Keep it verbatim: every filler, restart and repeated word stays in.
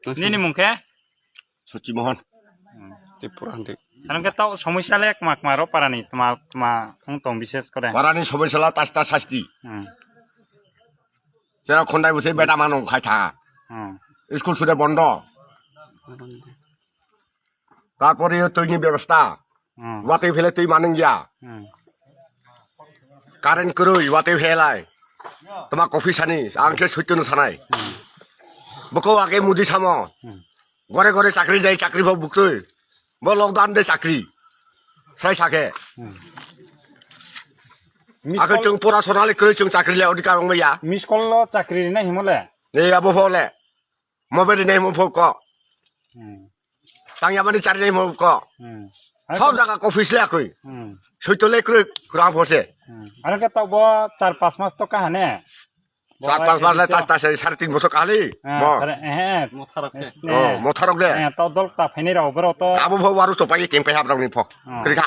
Nini mung khe? Suchi Mohan. Hmm. Tripura hande. Ano khe tau somosya le kma kma ro parani tma tma wng tong bises kore. Parani somosya la tasta sasti. Hmm. Sera khondai bwsai beta mano khai tha. Hmm. School sude bondo. Tarpore yo twi ni bebosta. Hmm. Watwi phele twi manung ya. Hmm. Current kwrwi watwi phelai. Toma coffee sani, ang khe soityo no sanai. Hmm. Boko age mudi samo. Hmm. Gore gore chakri dai, chakri bo buktwi. Bo lockdown de chakri. Sai sake. Hmm. Miss Ake call, chwng pora sona le kwrwi chwng chakri le odhikar wng ya. Miss call lo chakri rina himole. Ei abo phole. Mobile rinai mo phone ko. Hmm. Tangya mani chari nai mo ko. Hmm. Sob jaga office le akoi. Hmm. Soito le kre kra phose. Hmm. Ano khe tok bo char pas mas to kahane. Char pas mas le tas tas sare tin bosor kahali. Eh, mo. Sare, eh, eh. Motharok de. Oh, motharok de. Eh, to dol ta phaini rao bro to. Abo pho waru chopai keng pai hap rao ni pho. Hmm. Kri kha.